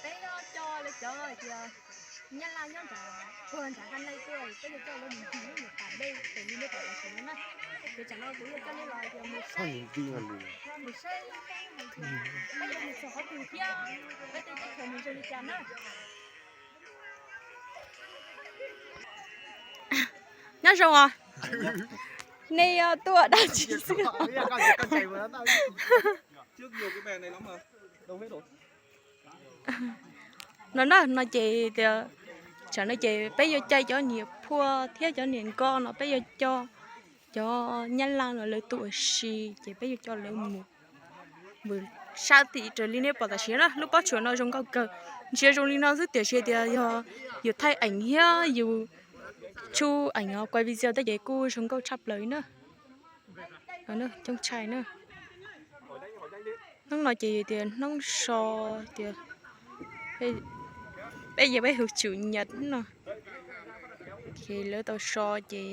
Peb yuav coj lawv cov tias Nyab Laj nyob nram puag nram Haj Nai tuaj, peb yuav coj lawv mus ncig lub niam pas dej raws li nej pom tam sim no na. Ces tsam no kuv yuav coj nej los tias mus saib, mus saib peb yuav mus txog qhov twg thiab peb tej teb chaws nws zoo li cas na. Nyob zoo os, nej yuav tuaj dab tsi xwb? No na, no ces tias, tsam no ces peb yuav caij cov niam phua thiab cov niam nkoj no, peb yuav coj cov Nyab Laj no lawv tuaj ua si, ces peb yuav coj lawv mus, mus sab tim raws li nej pom tam sim na. Lub pob tsuas no zoo nkauj kawg, ntsia zoo li no xwb tiam sis tias yog yus thaij eem thiab yus tshub eem, kuaj video tej ces kuj zoo nkauj tshaj plaws li na. Coob tshaj na. Hnub no ces tias hnub so, tias peb yog peb hu tsum nyam no, ces lawv tau so ces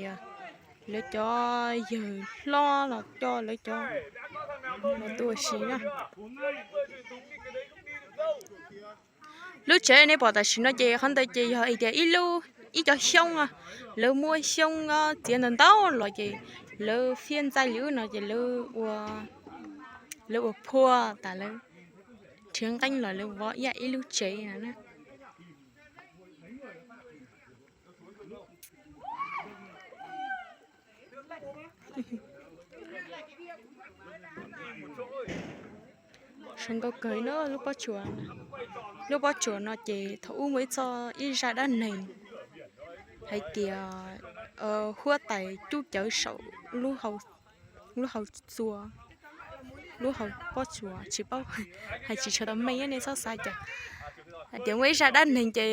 lawv cov yawg hlob los coj lawv cov los tuaj ua si na. Lub tsev nej pom tam sim no ces qhov ntawd ces yog hais tias ib lub, ib cov xyoob, lawv muab xyoob txiav ntau ntau los ces lawv fiab ntxaij li ub no ces lawv ua, lawv ua phua tas lawv nrhiav nqeeb los lawv vov ib yam ib lub tsev no na. Zoo nkauj kawg no lub pob tsuas. Lub pob tsuas no ces thaum ub muaj ib txoj, ib zaj dab neeg hais tias huab tais cub cawv saum lub hau txua, lub hau pob tsuas, tsis paub, hais tsis tshua tau meej nej txhob xav cas. Hais tias muaj ib zaj dab neeg ces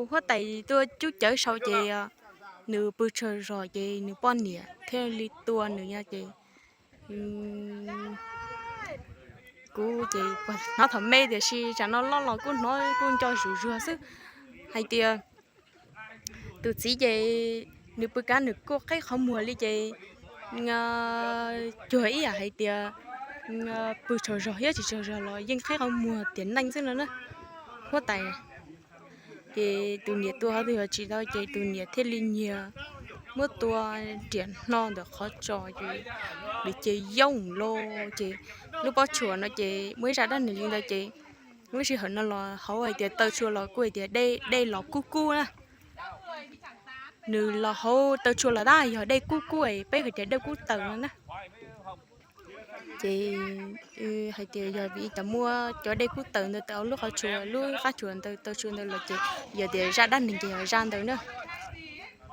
huab tais tuaj cub cawv saum ces nws pw tsaug zog ces nws poj niam thiaj li tua nws no ces kuv ces hnov thaum me tiam sis tsam no loj los kuj hnov kuj nco zuj zus xwb. Hais tias tus txiv ces nws pw kav nws kuj qheb qhov muag li ces cuag ib yam hais tias pw tsaug zog thiab tsis tsaug zog los yeej qheb qhov muag tiam neej xwb no na. Huab tais ces tus niam tua qhov twg los tsis tau ces tus niam thiaj li nyiag muab tua riam hno ntawm qhov tso ces nws ces yooj los ces lub pob tsuas no ces muaj ib zaj dab neeg li ntawd ces lub sij hawm no los hauv hais tias taw tsua los kuj hais tias dej, dej los kub kub na. Nws los hauv taw tsua los tab yog dej kub kub es peb hais tias dej kub taws no na. Ces hais tias yog vim cov muab cov dej kub taws ntawd taws hauv lub qhov tsua, lub qab tsua ntawd taw tsua ntawd los ces yog tias zaj dab neeg ces yog zaj ntawd na.